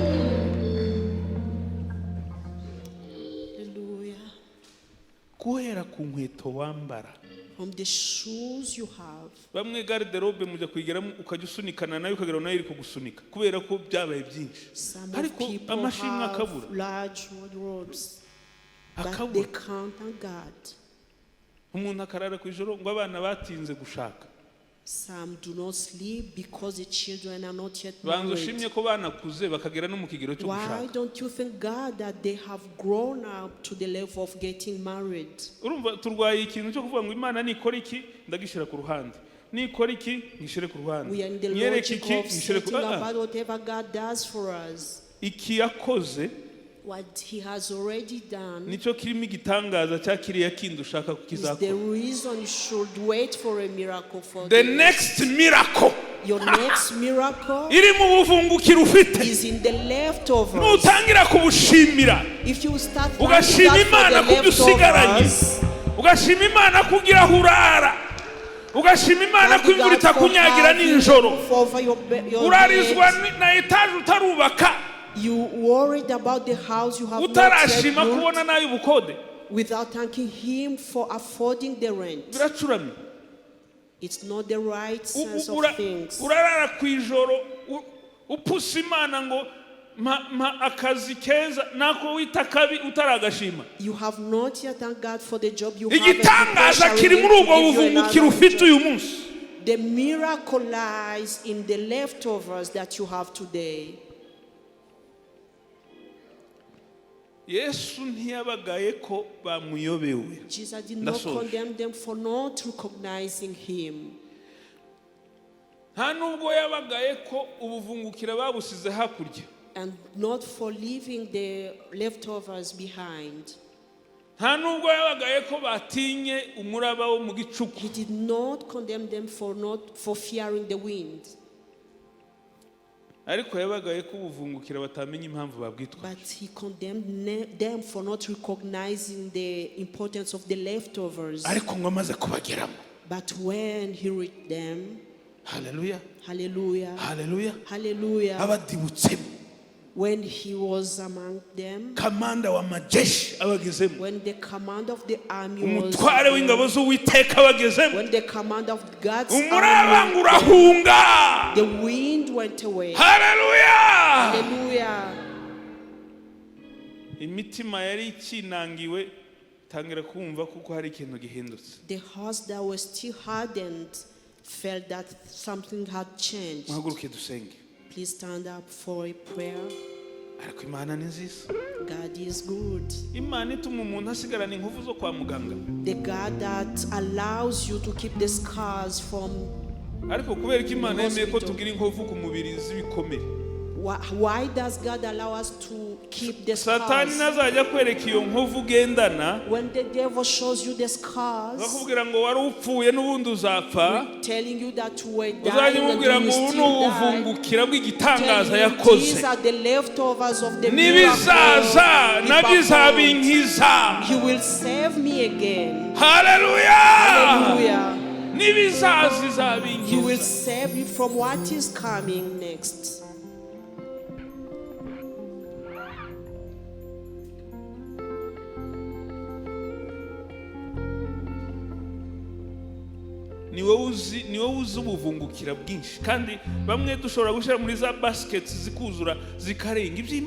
Hallelujah. Guhera ku nkweto wambara. From the shoes you have. Bamwe garde-robe mujya kuyigeramo ukajya usunikana nayo, ukagera nayo iri kugusunika kubera ko byabaye byinshi. Some of Ariko people amashimwe have akabura. large wardrobes, but they Akabura. count on God. Umuntu akarara ku ijoro ngo abana batinze gushaka. Some do not sleep because the children are not yet Banza married. ushimye ko banakuze bakagera no mu kigero cyo Why gushaka. don't you thank God that they have grown up to the level of getting married? Urumva turwaye ikintu cyo kuvuga ngo Imana nikora iki ndagishyira ku ruhande, nikora iki ngishyire ku ruhande, We are in the nyereke logic iki of ngishyire ku setting Ah, ah. about whatever God does for us. Iki yakoze What He has already done nicyo kirimo igitangaza cya kiriya kindi ushaka ko is the kizakora. Reason you should wait for a miracle for The next miracle Your next miracle iri mu buvungukiro ufite. Is in the leftovers. Nutangira kubushimira, If you start thanking ugashima God for Imana the kubyo usigaranye, leftovers, ugashima Imana kugira aho urara, ugashima Imana ko thank imvura God for itakunyagira having nijoro, a roof over your urarizwa head. na etaje utarubaka, You worried about the house you have not yet utarashima built kubona n'ay'ubukode. Without thanking Him for affording the rent. Biracuramye. It's not the right sense of things. Urarara ku ijoro upusa Imana ngo mpa akazi keza, nako wita kabi, utaragashima. You have not yet thanked God for the job you have, and you Igitangaza pressuring kiri Him muri to ubwo give you buvungukiro another ufite job. uyu munsi. The miracle lies in the leftovers that you have today. Yesu ntiyabagaye ko bamuyobewe. Jesus did not Ndasoje. Condemn them for not recognizing him. Nta nubwo yabagaye ko ubuvungukira babusize hakurya. And not for leaving the leftovers behind. Nta nubwo yabagaye ko batinye umuraba wo mu gicuku. He did not condemn them for not for fearing the wind, Ariko yabagaye ko ubuvungukira batamenya impamvu babwitwa. But he condemned them for not recognizing the importance of the leftovers. Ariko ngo amaze kubageramo, But when he reached them, haleluya, hallelujah, haleluya, hallelujah, abadibutsemo, when he was among them, kamanda wa majeshi abagezemo, when the command of the army was umutware w'ingabo z'Uwiteka abagezemo, when the command of God's umuraba army, ngo urahunga. The wind went away. Haleluya! Hallelujah. Imitima yari ikinangiwe tangira kumva kuko hari ikintu gihindutse. The hearts that were still hardened felt that something had changed. Muhaguruke dusenge. Please stand up for a prayer. Ariko Imana ni nziza. God is good. Imana ituma umuntu asigarana inkovu zo kwa muganga. The God that allows you to keep the scars from Ariko kubera ko Imana yemeye ko hospital. tugira inkovu ku mubiri z'ibikomere, Why does God allow us to keep the Satani scars? nazajya kwereka iyo nkovu ugendana, When the devil shows you the scars, bakubwira ngo wari upfuye n'ubundi uzapfa, telling you that you were uzajya dying and umubwira you ngo will ubu ni still die, ubuvungukira bw'igitangaza telling you yakoze. these are the leftovers of the miracle N'ibizaza he nabyo performed. izabinkiza. He will save me again. Haleluya. Hallelujah. N'ibizaza He will izabinkiza. save you from what is coming next. Ni wowe uzi, ni wowe uzi ubuvungukira bwinshi, kandi bamwe dushobora gushyira muri za baskets zikuzura zikarenga. Ibyo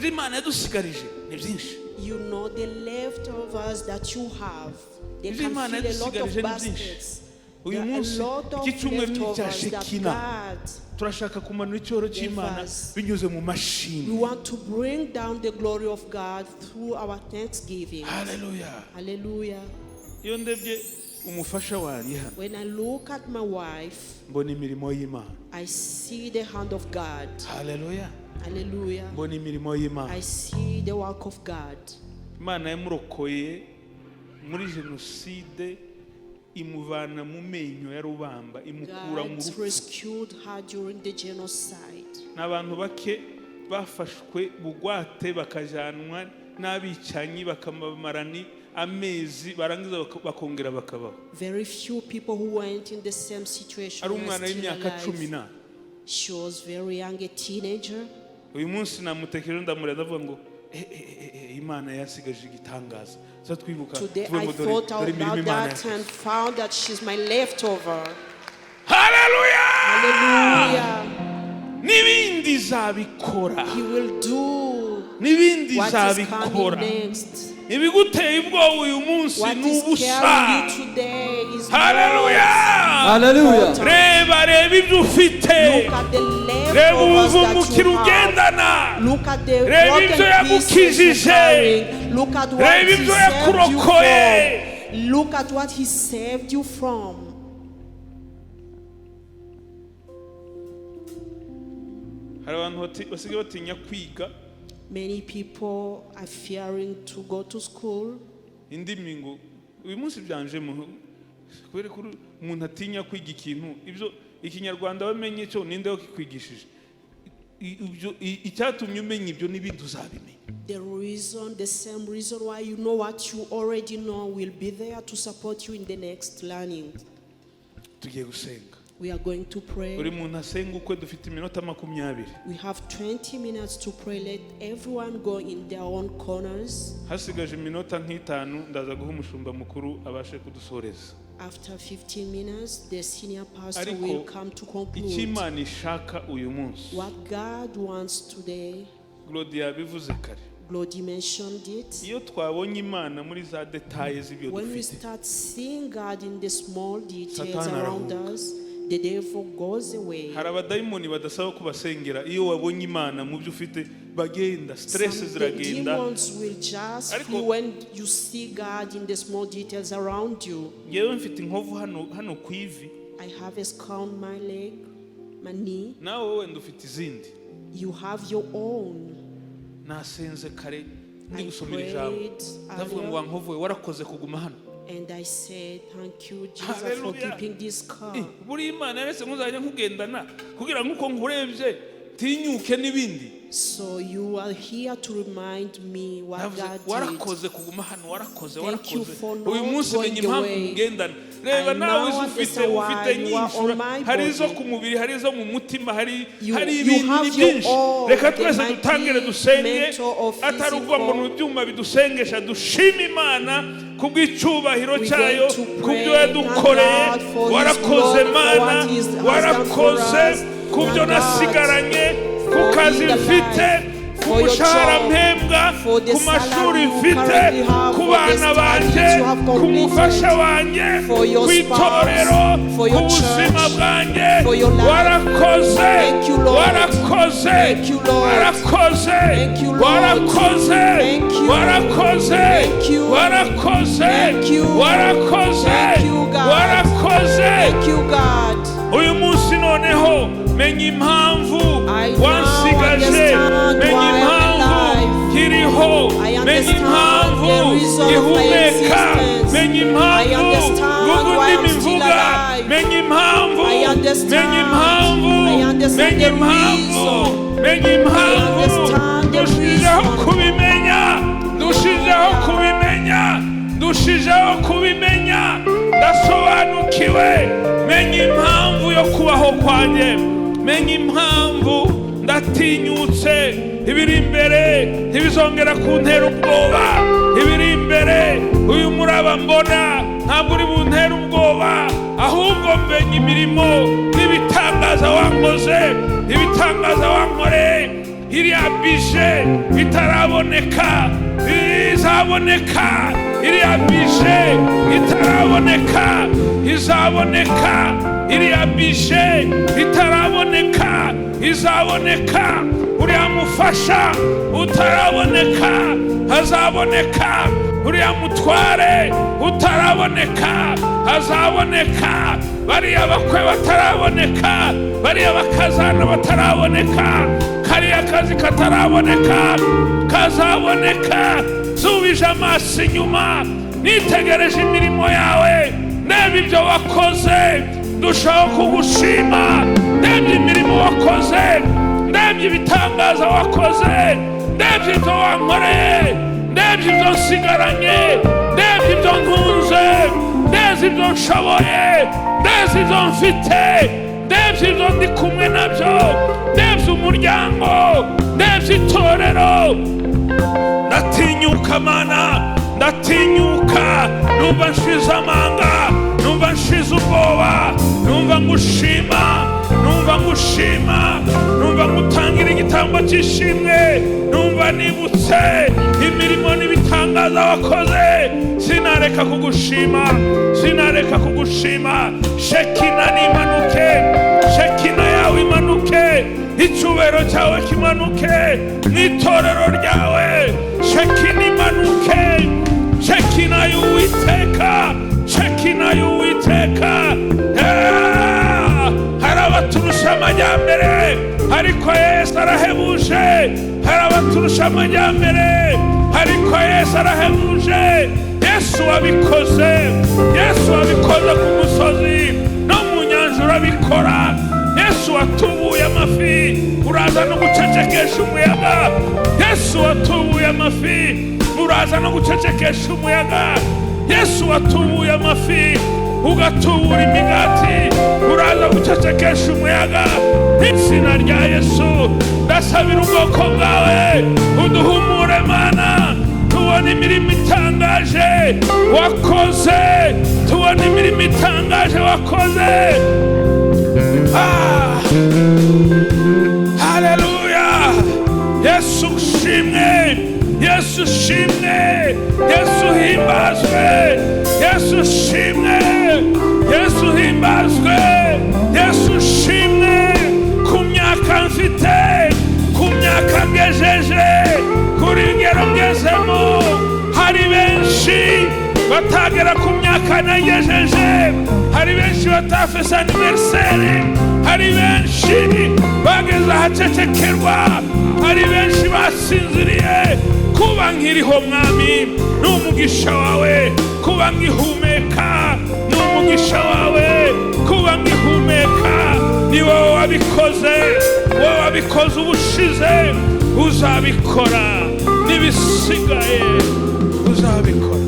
Imana yadusigarije ni byinshi. You know the leftovers that you have. They Ibyo can Imana fill a lot of yadusigarije ni byinshi. baskets. Uyu There are a munsi lot of iki cyumweru ni icya leftovers that Shekina. God. Turashaka kumanura icyoro cy'Imana us. binyuze mu We mashini. want to bring down the glory of God through our thanksgiving. Haleluya. Hallelujah. Iyo ndebye umufasha wanjye hano, When I look at my wife, mbona imirimo y'Imana. I see the hand of God. Haleluya. Hallelujah. Mbona imirimo y'Imana. I see the work of God. Imana yamurokoye muri jenoside, imuvana mu menyo ya rubamba, imukura mu God rupfu. rescued her during the genocide. Ni abantu bake bafashwe bugwate bakajyanwa n'abicanyi bakamamarani amezi, barangiza bakongera bakabaho. Very few people who went in the same situation Ari are umwana still w'imyaka cumi alive. na She was very young, a teenager. Uyu munsi namutekereje ndamureba ndavuga ngo "Eh, eh, eh, eh, Imana yasigaje igitangaza." Tuza twibuka Today tuvuge I ngo dore thought dore imirimo about Imana that yakoze. and found that she's my leftover. Haleluya. Hallelujah. N'ibindi izabikora. He will do N'ibindi what is izabikora. coming next. Ibiguteye ubwoba uyu munsi What ni is ubusa. scaring you today is not Haleluya. Hallelujah. Reba, reba ibyo ufite. Look at the Reba leftovers that ubuvungukira you have. ugendana. Look at the Reba broken ibyo pieces you're yagukijije. carrying. Look at what Reba he ibyo saved you yakurokoye. from. Look at what he saved you from. Hari abantu basigaye batinya kwiga Many people are fearing to go to school. Indimi, ngo uyu munsi byanjemo kubera ko umuntu atinya kwiga ikintu, ibyo ikinyarwanda wamenye cyo ninde wakikwigishije? Ibyo icyatumye umenya ibyo n'ibindi uzabimenya. The reason, the same reason why you know what you already know will be there to support you in the next learning. Tugiye gusenga. We are going to Buri pray. muntu asenga ukwe, dufite iminota 20. We have 20 minutes to pray. Let everyone go in their own corners. Hasigaje iminota nk'itanu, ndaza guha umushumba mukuru abashe kudusoreza. After 15 minutes, the senior pastor Ariko will come to icyo conclude. Imana ishaka uyu munsi, What God wants today, Claudia yabivuze kare, Glody mentioned it. iyo twabonye Imana muri za détails z'ibyo When we dufite, start seeing God in the small details Satani around arahunga. us, the devil goes away. Hari abadayimoni badasaba kubasengera, iyo wabonye Imana mu byo ufite bagenda, stress Some the ziragenda. demons will just Ariko- flee when you see God in the small details around you. Ngewe mfite inkovu hano hano ku ivi. I have a scar on my leg, my knee. Nawe wenda ufite izindi. You have your own. Nasenze kare ndi I gusomera ijambo, prayed ndavuga ngo earlier wa nkovu we, warakoze kuguma hano. and I said, "Thank you, Jesus, for Hallelujah. keeping this scar." Eh, buriya Imana yaretse ntuzajya nkugendana kugira ngo uko nkurebye tinyuke n'ibindi. So you are here to remind me what Navuze, God did. warakoze kuguma hano, warakoze, Thank you warakoze. for not Uyu munsi going menya impamvu away. mugendana. Reba I nawe now izo ufite, understand why ufite you are nyinshi. on my Hari izo body. ku mubiri, hari izo mu mutima, hari hari You ibintu have ni your byinshi. own. Reka They twese might dutangire be dusenge, mental or atari ukuvuga ngo physical. ni ibyuma bidusengesha. Dushime Imana kubw'icyubahiro We're cyayo, going to kubyo pray, yadukoreye. thank God for His Warakoze glory, for Mana, what He has done for warakoze us. kubyo Thank God nasigaranye, ku for kazi being mfite, alive, ku Ku For your mushahara job, mpembwa, for the ku mashuri salary you mfite, currently have, ku for the bana banjye, studies you have ku mufasha completed, wanjye, for your ku spouse, itorero, for ku your buzima church, bwanjye. for your life. Warakoze. Thank you, Lord. Warakoze. Thank you, Lord. Warakoze. Thank you, Lord. Warakoze. Thank you. Warakoze. Thank you. Warakoze. Thank you. Warakoze. Thank you, God. Warakoze. Thank you, God. Uyu munsi noneho menya impamvu I now wansigaje, understand menya why I'm impamvu alive. nkiriho, I menya understand impamvu the reason of my ngihumeka, existence. menya I impamvu understand mvuga why indimi I'm still mvuga, alive. menya impamvu, I understand. menya impamvu, I understand menya the impamvu, reason. menya impamvu. Understand the Ndushijeho reason. kubimenya, ndushijeho kubimenya, ndushijeho kubimenya, ndasobanukiwe. Menya impamvu yo kubaho kwanjye, menya impamvu ndatinyutse. Ibiri imbere ntibizongera kuntera ubwoba. Ibiri imbere, uyu muraba mbona ntabwo uri buntere ubwoba, ahubwo menya imirimo n'ibitangaza wankoze, ibitangaza wankoreye. Iriya bije itaraboneka izaboneka, iriya bije itaraboneka izaboneka, iriya bije itaraboneka izaboneka, uriya mufasha utaraboneka azaboneka, uriya mutware utaraboneka azaboneka, bariya bakwe bataraboneka, bariya bakazana bataraboneka, kariya kazi kataraboneka kazaboneka. Zubije amaso inyuma, nitegereje imirimo yawe, ndeba ibyo wakoze, ndushaho kugushima. Ndebye imirimo wakoze, ndebye ibitangaza wakoze, ndebye ibyo wankoreye, ndebye ibyo nsigaranye, ndebye ibyo ntunze, ndebye ibyo nshoboye, ndebye ibyo mfite, ndebye ibyo ndi kumwe nabyo, ndebye umuryango, ndebye itorero. Ndatinyuka Mana, ndatinyuka. Numva nshize amanga, numva nshize ubwoba, numva ngushima, numva ngushima, numva ngutangira igitambo cy'ishimwe, numva nibutse imirimo n'ibitangaza wakoze. Sinareka kugushima, sinareka kugushima. Shekina nimanuke, Shekina yawe imanuke, icyubahiro cyawe kimanuke n'itorero ryawe. Shekina imanuke, Shekina y'Uwiteka, Shekina y'Uwiteka. Hari abaturusha amajyambere, ariko Yesu arahebuje. Hari abaturusha amajyambere, ariko Yesu arahebuje. Yesu wabikoze, Yesu wabikoze ku musozi no mu nyanja urabikora. Yesu watubuye amafi, uraza no gucecekesha umuyaga. Yesu watubuye amafi, uraza no gucecekesha umuyaga. Yesu watubuye amafi, ugatubura imigati, uraza gucecekesha umuyaga. Izina rya Yesu, ndasabira ubwoko bwawe, uduhumure Mana, tubona imirimo itangaje wakoze, tubona imirimo itangaje wakoze. Ah, haleluya! Yesu ushimwe, Yesu ushimwe, Yesu uhimbazwe, Yesu ushimwe, Yesu uhimbazwe, Yesu ushimwe. Ku myaka mfite, ku myaka ngejeje, kuri ngero ngezemo, hari benshi batagera ku myaka nagejeje, hari benshi batafise anniversaire, hari benshi bageze ahacecekerwa, hari benshi basinziriye. Kuba nkiriho Mwami ni umugisha wawe, kuba ngihumeka ni umugisha wawe, kuba ngihumeka ni wowe wabikoze, wowe wabikoze ubushize, uzabikora n'ibisigaye uzabikora.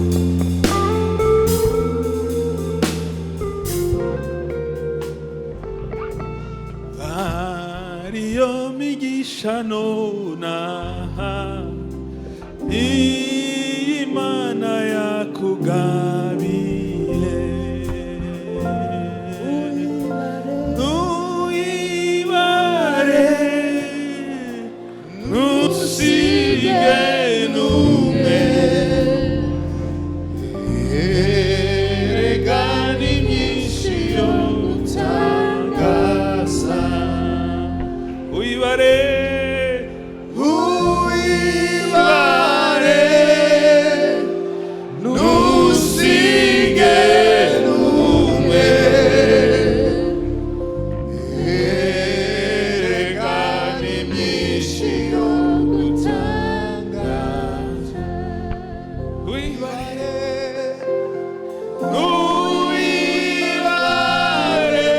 Ariyo migisha nonaha iyi Mana yakugabiye, ntuyibare, ntusi Wibare, Wibare, ntusige n'umwe. Erega ni myinshi yo gutangaza. Wibare, Wibare,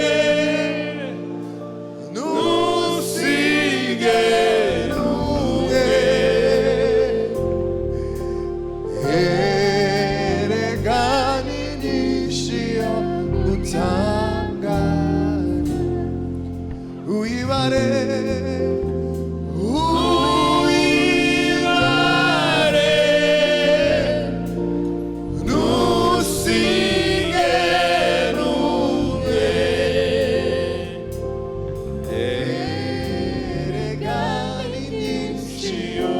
ntusige n'umwe. Erega ni nyinshi yo gutangaza. Wibare, wibare, ntusige n'umwe. Erega ni nyinshi yo.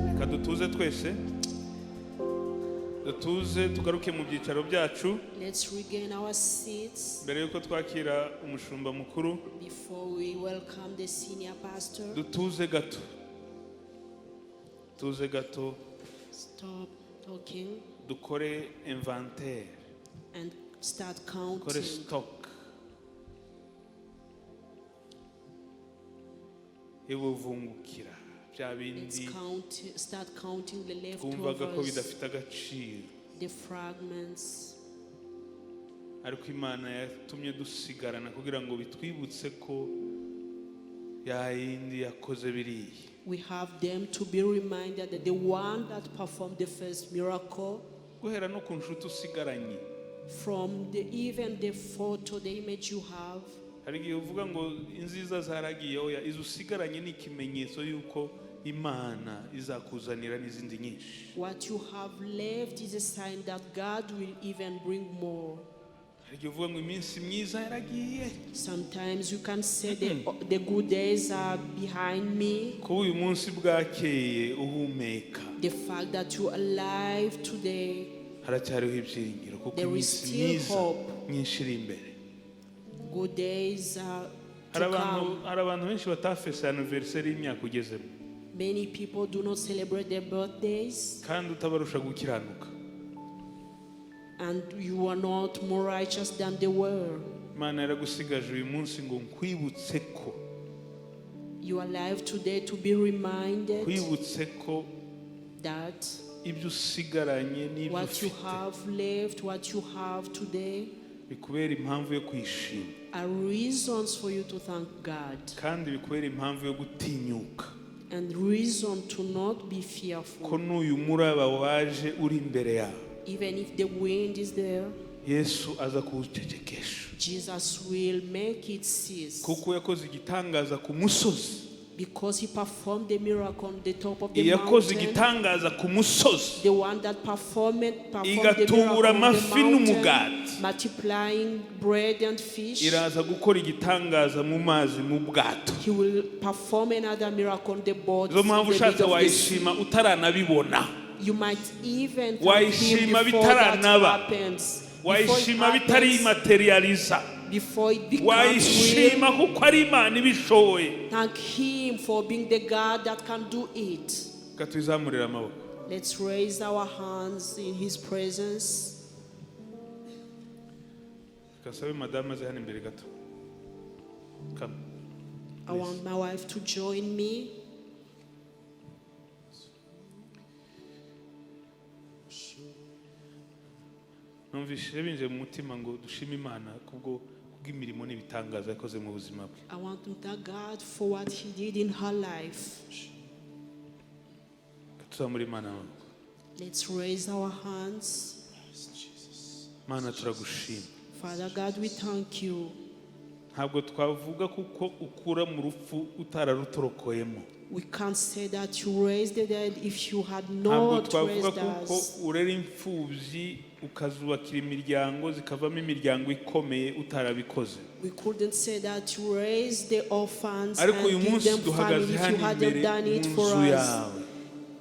Reka dutuze twese, dutuze, tugaruke mu byicaro byacu. Let's regain our seats Mbere y'uko twakira umushumba mukuru, before we welcome the senior pastor. dutuze gato, tuze gato. Stop talking Dukore inventaire, and start dukore counting. Stock y'ubuvungukira, bya Let's bindi count, start counting the twumvaga ko leftovers, bidafite agaciro, the fragments. Ariko Imana yatumye dusigarana kugira ngo bitwibutse ko ya yindi yakoze biriya. We have them to be reminded that the one that performed the first miracle, Guhera no ku nshuti usigaranye. From the even the photo, the image you have, Hari igihe uvuga ngo inziza zaragiye. Oya, izo usigaranye ni ikimenyetso y'uko Imana izakuzanira n'izindi nyinshi. What you have left is a sign that God will even bring more. Hari igihe uvuga ngo iminsi myiza yaragiye. Sometimes you can say the good days are behind me. Kuba uyu munsi bwakeye uhumeka, The fact that you're alive today, haracyariho ibyiringiro kuko there is iminsi still myiza hope. myinshi iri imbere. Good days are Hari to abantu, come. hari abantu benshi batafese anniversaire y'imyaka ugezemo, Many people do not celebrate their birthdays, kandi utabarusha gukiranuka. And you are not more righteous than they were. Imana yaragusigaje uyu munsi ngo nkwibutse ko, You are alive today to be reminded nkwibutse ko that ibyo usigaranye n'ibyo what you ufite have left, what you have today, bikubera impamvu yo kwishima, are reasons for you to thank God kandi bikubera impamvu yo gutinyuka and reason to not be ko fearful. n'uyu muraba waje uri imbere yawe, Even if the wind is there, Yesu aza kuwucecekesha, Jesus will make it cease. Kuko yakoze igitangaza ku musozi. Because he performed the miracle on the top of the Yakoze mountain. Igitangaza ku musozi, The one that performed the igatubura miracle on the amafi mountain, n'umugati, multiplying bread and fish. Iraza gukora igitangaza mu mazi, mu bwato. He will perform another miracle on the boat. Nizo mpamvu In the ushatse middle of the sea. wayishima utaranabibona. You might even thank him Wayishima before that bitaranaba. happens. Before it Wayishima happens, bitarimaterializa. before it becomes real, Wayishima kuko ari Imana ibishoboye. thank him for being the God that can do it. Reka tuyizamurire amaboko. Let's raise our hands in his presence. Reka sabe madamu aze hano imbere gato. Come. I want my wife to join me. Numvise binjiye mu mutima ngo dushime Imana kubwo kubw'imirimo n'ibitangaza yakoze mu buzima bwe. I want to thank God for what he did in her life. Reka tuzamure Imana amaboko. Let's raise our hands. Mana, turagushima. Father God, we thank you. Ntabwo twavuga kuko ukura mu rupfu utararutorokoyemo. We can't say that you raised the dead if you had Ntabwo not twavuga raised kuko us. urera imfubyi ukazubakira imiryango zikavamo imiryango ikomeye utarabikoze. We couldn't say that you raised the orphans Ariko uyu and give munsi them duhagaze family if you hano hadn't imbere done it mu for nzu us. yawe.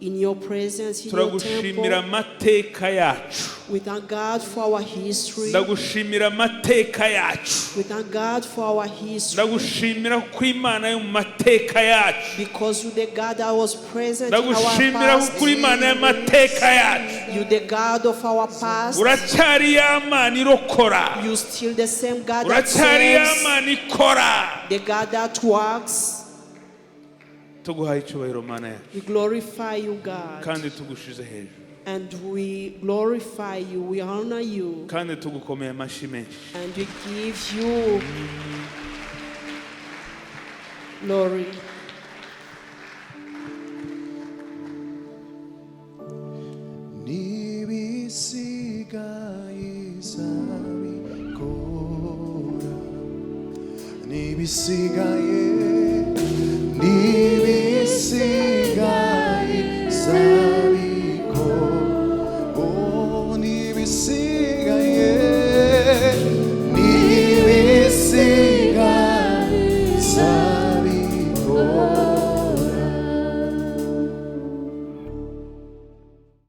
In your presence, in your Turagushimira temple, amateka yacu. We thank God for our history. Ndagushimira amateka yacu. We thank God for our history. Ndagushimira ko Imana yo mu mateka yacu. Because you the God that was present in our Ndagushimira past. ko uri Imana y'amateka yacu. You the God of our past. Uracyari ya Mana irokora. You still the same God that Uracyari ya saves. Mana ikora. The God that works. Tuguhaye icyubahiro, Mana yacu. We glorify you, God. Kandi tugushize hejuru. And we glorify you. We honor you. Kandi tugukomeye amashyi menshi. And we give you glory. N'ibisigaye izabikora, n'ibisigaye.